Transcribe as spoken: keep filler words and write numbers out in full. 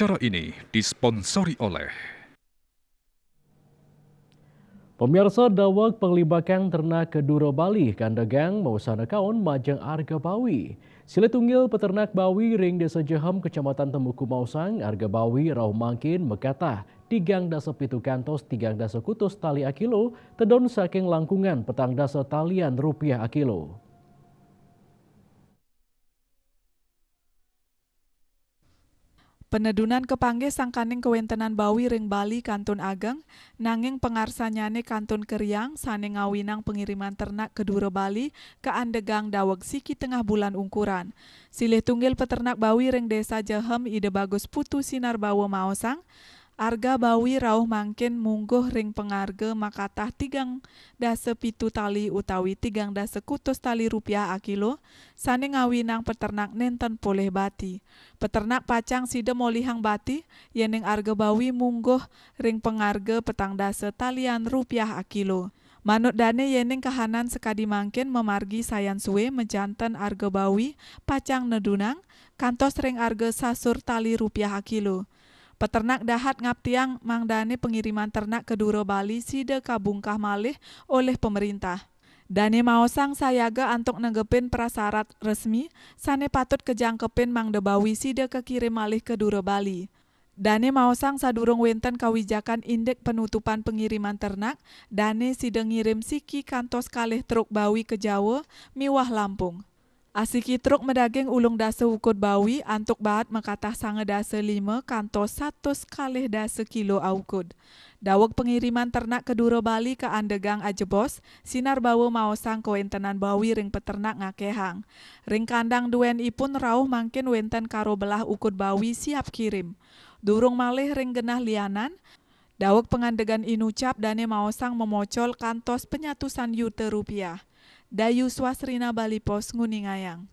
Acara ini disponsori oleh Pemirsa, daweg panglimbakang ternak ka Dura Bali kandegang mausana kaon majeng arga bawi. Silih tunggil peternak bawi ring Desa Jehem, Kecamatan Temuku maosang, arga bawi rauh mangkin makatah tigang dasa pitu kantos tigang dasa kutus tali akilo, tedun saking langkungan petang dasa talian rupiah akilo. Penedunan kapanggih sangkaning kawentenan bawi ring Bali kantun ageng, nanging pangarsannyane kantun keriang sane ngawinang pangiriman ternak ka Dura Bali kaandegang daweg siki tengah bulan ungkuran. Silih tunggil peternak bawi ring Desa Jehem, Ida Bagus Putu Sinarbawa maosang, arga bawi rauh mangkin mungguh ring pangarga makatah tigang dasa pitu tali utawi tigang dasa kutus tali rupiah akilo, sane ngawinang peternak nenten polih bati. Peternak pacang sida molihang bati, yening arga bawi mungguh ring pangarga petang dasa talian rupiah akilo. Manut dane, yening kahanan sakadi mangkin mamargi sayan sue, majanten arga bawi pacang nedunang kantos ring arga sasur tali rupiah akilo. Peternak dahat ngaptiang mangdane pangiriman ternak ka Dura Bali sida kabungkah malih olih pamerintah. Dane maosang sayaga antuk nanggepin prasarat resmi sane patut kajangkepin mangda bawi sida kakirim malih ka Dura Bali. Dane maosang sadurung wenten kawijakan indik penutupan pangiriman ternak, dane sida ngirim siki kantos kalih truk bawi ka Jawa miwah Lampung. Asiki truk madaging ulung dasa ukud bawi antuk baat makatah sanga dasa lima kantos satus kalih dasa kilo aukud. Daweg pangiriman ternak ka Dura Bali kaandegang ajebos, Sinarbawa maosang kawentenan bawi ring peternak ngakehang. Ring kandang duenipun rauh mangkin wenten karo belah ukud bawi siap kirim. Durung malih ring genah lianan, daweg pangandegan inucap dane maosang mamocol kantos panyatusan yuta rupiah. Dayu Swasrina, Bali Post, nguningayang.